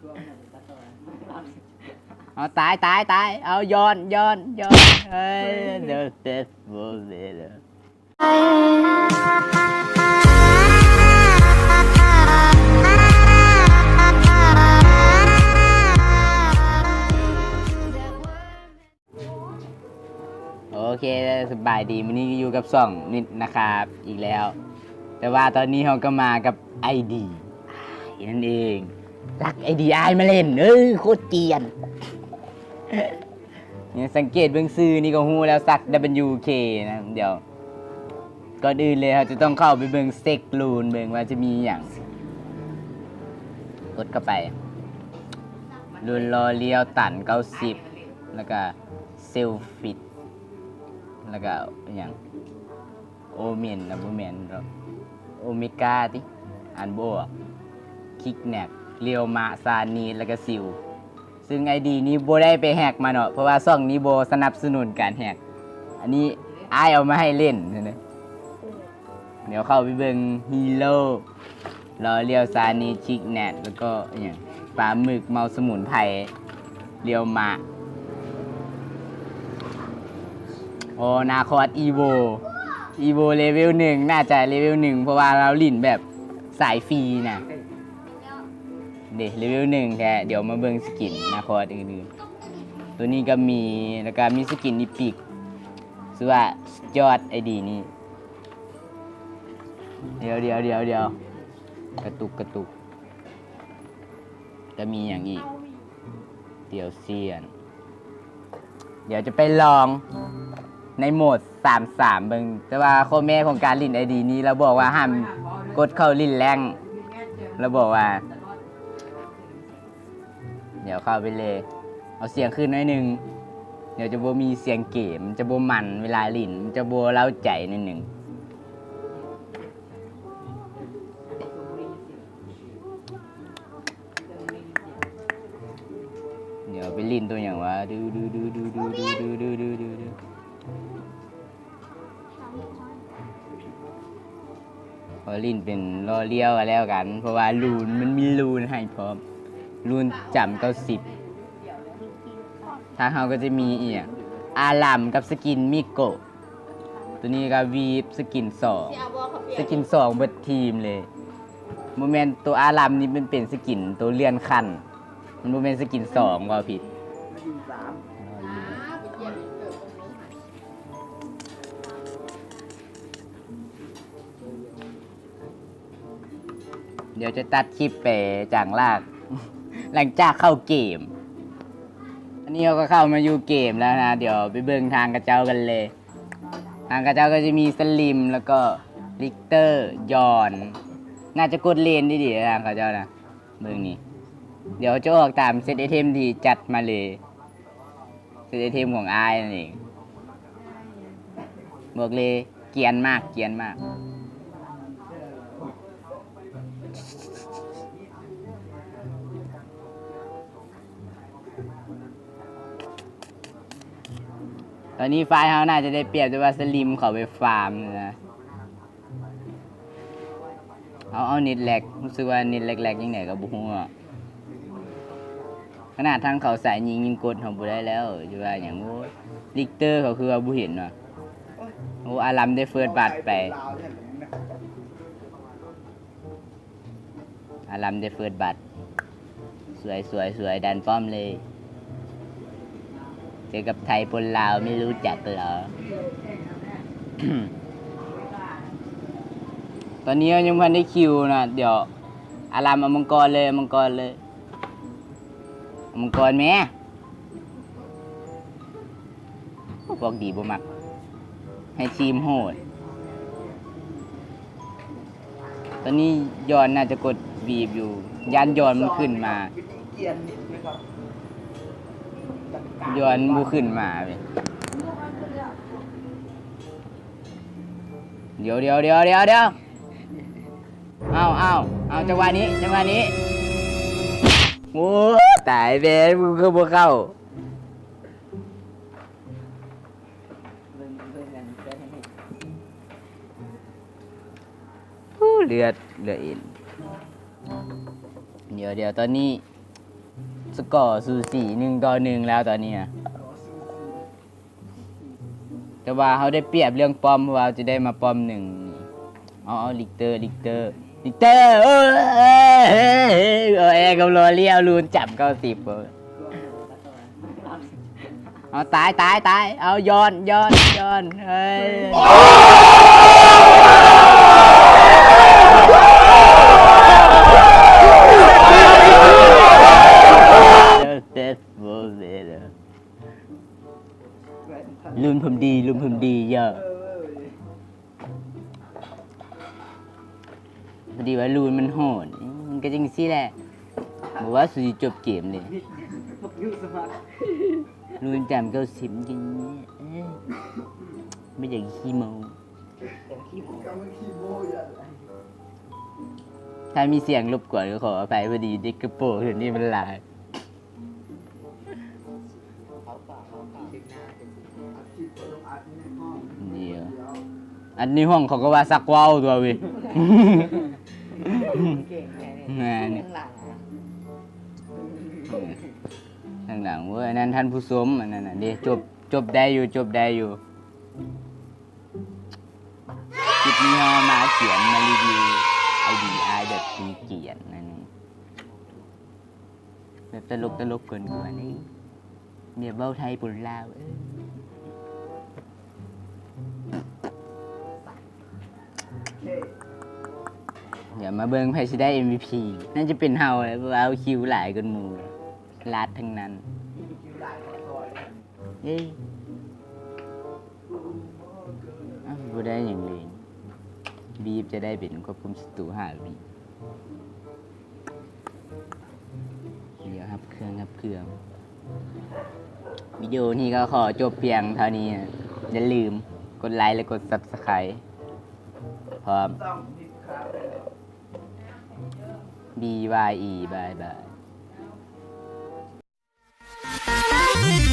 ເອົາ ຕາຍ ຕາຍ ຕາຍ ເອົາ ຍ້ອນ ຍ້ອນ ຍ້ອນ ເອີ ເດີ ເດດ ໂວເດດ. ໂອເຄ ສະບາຍດີ ມື້ນີ້ຢູ່ກັບຊ່ອງນິດນະຄັບອີກແລ້ວ ແຕ່ວ່າຕອນນີ້ເຮົາກໍມາກັບໄອດີອ້າຍນັ້ນເອງ ລັກໄອດີອ້າຍມາຫຼິ້ນ ເອີ ໂຄດກຽນ. ນີ້ສັງເກດເບິ່ງຊື່ນີ້ກໍຮູ້ແລ້ວ ສັກ ດັບເບິນຢູ ເຄ ນະ. ດຽວ ກ່ອນອື່ນເລີຍ ເຮົາຈະຕ້ອງເຂົ້າໄປເບິ່ງ ເຊັກລູນ ເບິ່ງວ່າຈະມີຫຍັງ. ກົດເຂົ້າໄປ ລູນລໍລຽວ ຕັນ ເກົ້າສິບ ແລ້ວກະ ເຊວຟິດ ແລ້ວກະຫຍັງ ໂອເມນ ນະ ບໍ່ແມ່ນດອກ ໂອເມກາຕິ ອ່ານບໍ່ອອກ ຄິກແນັກ ລຽວມະ ຊານີດ ແລ້ວກະ ຊິວ. ຊຶ່ງໄອດີນີ້ບໍ່ໄດ້ໄປແຮັກມາເນາະ ເພາະວ່າຊ່ອງນີ້ບໍ່ສະໜັບສະໜູນການແຮັກ ອັນນີ້ອ້າຍເອົາມາໃຫ້ຫຼິ້ນ. ດຽວເຂົ້າໄປເບິ່ງ ຮີໂຣ ລໍລຽວ ຊານີດ ຄິກແນັກ ແລ້ວກໍຫຍັງ ປາໝຶກ ເມົາສະໝຸນໄພ ລຽວມະ. ໂອ້ ນາຄອດ ອີໂວ ອີໂວ ເລເວວໜຶ່ງ ໜ້າຈະເລເວວໜຶ່ງ ເພາະວ່າລາວຫຼິ້ນແບບສາຍຟຣີນະ. ເດ ເລເວວໜຶ່ງແທ້. ດຽວມາເບິ່ງສະກິນນາຄອດອື່ນໆ ໂຕນີ້ກໍມີ ແລ້ວກໍມີສະກິນອີປິກ ຖືວ່າສຸດຍອດໄອດີນີ້. ດຽວໆໆໆ ກະຕຸກ ກະຕຸກ ກະມີຫຍັງອີກ? ດຽວຊຽນ ດຽວຈະໄປລອງໃນໂໝດສາມສາມເບິ່ງ ແຕ່ວ່າຂໍ້ແມ້ຂອງການຫຼິ້ນໄອດີນີ້ ລາວບອກວ່າຫ້າມກົດເຂົ້າຫຼິ້ນແລງ ລາວບອກວ່າ ດຽວເຂົ້າໄປເລີຍ ເອົາສຽງຂຶ້ນໜ້ອຍໜຶ່ງ ດຽວຈະບໍ່ມີສຽງເກມ ຈະບໍ່ມັນເວລາຫຼິ້ນ ຈະບໍ່ເລົ້າໃຈໜ້ອຍໜຶ່ງ. ດຽວໄປຫຼິ້ນໂຕຫຍັງວະ ຂໍຫຼິ້ນເປັນລໍລຽວກໍແລ້ວກັນ ເພາະວ່າລູນ ມັນມີລູນໃຫ້ພ້ອມ ລູນຈຳ ເກົ້າສິບ. ທາງເຮົາກໍຈະມີອີ່ຫຍັງ ອາລຳ ກັບສະກິນມິໂກະ ໂຕນີ້ກໍວີບ ສະກິນສອງ ສະກິນສອງເບິດທີມເລີຍ. ບໍ່ແມ່ນ ໂຕອາລຳນີ້ມັນເປັນສະກິນໂຕເລື່ອນຂັ້ນ ມັນບໍ່ແມ່ນສະກິນສອງ ເວົ້າຜິດ. ດຽວຈະຕັດຄລິບໄປຈາກລາກ ຫຼັງຈາກເຂົ້າເກມ. ອັນນີ້ເຮົາກໍເຂົ້າມາຢູ່ເກມແລ້ວນະ ດຽວໄປເບິ່ງທາງເຂົາເຈົ້າກັນເລີຍ. ທາງເຂົາເຈົ້າກໍຈະມີສະລິມ ແລ້ວກໍລິກເຕີ ຢອນ ໜ້າຈະກົດເລນດີໆ ທາງເຂົາເຈົ້ານະ ເບິ່ງນີ້. ດຽວຈະອອກຕາມເຊັດໄອເທັມທີ່ຈັດມາເລີຍ ເຊັດໄອເທັມຂອງອ້າຍນັ້ນເອງ ບອກເລີຍ ກຽນມາກ ກຽນມາກ. ຕອນນີ້ຝ່າຍເຮົາໜ້າຈະໄດ້ປຽບ ແຕ່ວ່າສະລິມເຂົາໄປຟາມນະ. ເອົາ ເອົາ ເນັດແລັກ ຮູ້ສຶກວ່າເນັດແລັກໆ ຈັ່ງໃດກໍບໍ່ຮູ້ເນາະ. ຂະໜາດທາງເຂົາສາຍຍິງຍັງກົດເຮົາບໍ່ໄດ້ແລ້ວ ຈະວ່າຫຍັງ. ໂອ້ ລິກເຕີເຂົາຄືວ່າບໍ່ເຫັນວະ. ໂອ້ ອາລຳໄດ້ເຟີດບັດໄປ. ອາລຳໄດ້ເຟີດບັດ ສວຍ ສວຍ ສວຍ ດັນປ້ອມເລີຍ. ເຈີກັບໄທປົນລາວ ໄມ່ຮູ້ຈັກເລີຍ. ຕອນນີ້ເຮົາຍັງບໍ່ທັນໄດ້ຄິວນະ. ດຽວອາລຳເອົາມັງກອນເລີຍ ເອົາມັງກອນເລີຍ ເອົາມັງກອນແມ້. ພວກດີບໍ່ມັກ ໃຫ້ທີມໂຫດ. ຕອນນີ້ຢອນໜ້າຈະກົດວີບຢູ່ ຢ້ານຢອນມັນຂຶ້ນມາ ຢອນບໍ່ຂຶ້ນມາເວີຍ. ດຽວ ດຽວ ດຽວ ດຽວ ດຽວ ເອົາ ເອົາ ເອົາ ຈັງຫວະນີ້ ຈັງຫວະນີ້. ໂອ້ ຕາຍແລ້ວ ມຶງຄືບໍ່ເຂົ້າ. ໂອ້ ເລືອດ ເລືອດເອັນ. ດຽວ ດຽວ ຕອນນີ້ ສະກໍສູສີ ໜຶ່ງຕໍ່ໜຶ່ງແລ້ວຕອນນີ້ນະ. ແຕ່ວ່າເຮົາໄດ້ປຽບເລື່ອງປ້ອມ ເພາະວ່າເຮົາຈະໄດ້ມາປ້ອມໜຶ່ງນີ້. ເອົາ ເອົາ ລິກເຕີ ລິກເຕີ ລິກເຕີ ເອີ ເອີ ເອີ ເອີ ເອີ ເອົາແອກັບລໍລຽວ ລູນຈຳເກົ້າສິບ. ເອົາ ຕາຍ ຕາຍ ຕາຍ ເອົາ ຍ້ອນ ຍ້ອນ ຍ້ອນ ເອີ ລຸນເພິ່ນດີ ລຸນເພິ່ນດີເຢີ. ພໍດີວ່າລູນມັນໂຫດ ມັນກໍຈັ່ງຊີ້ແຫຼະ. ບໍ່ວ່າສູຊິຈົບເກມເລີຍ ລູນຈຳເກົ້າສິບ ບໍ່ຢາກຂີ້ໂມ້. ຖ້າມີສຽງລົບກວນກໍຂໍອະໄພ ພໍດີເດັກກະໂປດເຫຼົ່ານີ້ມັນຫຼາຍ. ດຽວ ອັນນີ້ຫ້ອງເຂົາກໍວ່າຊັກເວົ້າຕົວເວີຍ. ແມ່ນ ຂ້າງຫຼັງເວີຍ ອັນນັ້ນທ່ານຜູ້ຊົມ ອັນນັ້ນນະເດ້ ຈົບ ຈົບໄດ້ຢູ່ ຈົບໄດ້ຢູ່. ຄລິບນີ້ເຮົາມາຂຽນມາຣີວິວໄອດີອ້າຍແບບເປັນກຽນໆ ນັ້ນ ແບບຕະຫຼົກໆ ກວນໆ ນີ້ ແບບເວົ້າໄທປົນລາວ ເອີ. ດຽວມາເບິ່ງໃຜຊິໄດ້ເອັມວີພີ ໜ້າຈະເປັນເຮົາແຫຼະ ເພາະວ່າເຮົາຄິວຫຼາຍກວ່າໝູ່ ລາດທັງນັ້ນ. ເອີ ອ້າວ ບໍ່ໄດ້ຫຍັງເລີຍ. ບີບຈະໄດ້ເປັນຄວບຄຸມສັດຕູຫ້າວິ. ດຽວຮັບເຄື່ອງ ຮັບເຄື່ອງ. ວິດີໂອນີ້ກໍຂໍຈົບພຽງເທົ່ານີ້. ຢ່າລືມກົດໄລ ແລະ ກົດຊັບສະໄຄຣບ ພ້ອມ ບີວາຍອີ ບາຍບາຍ.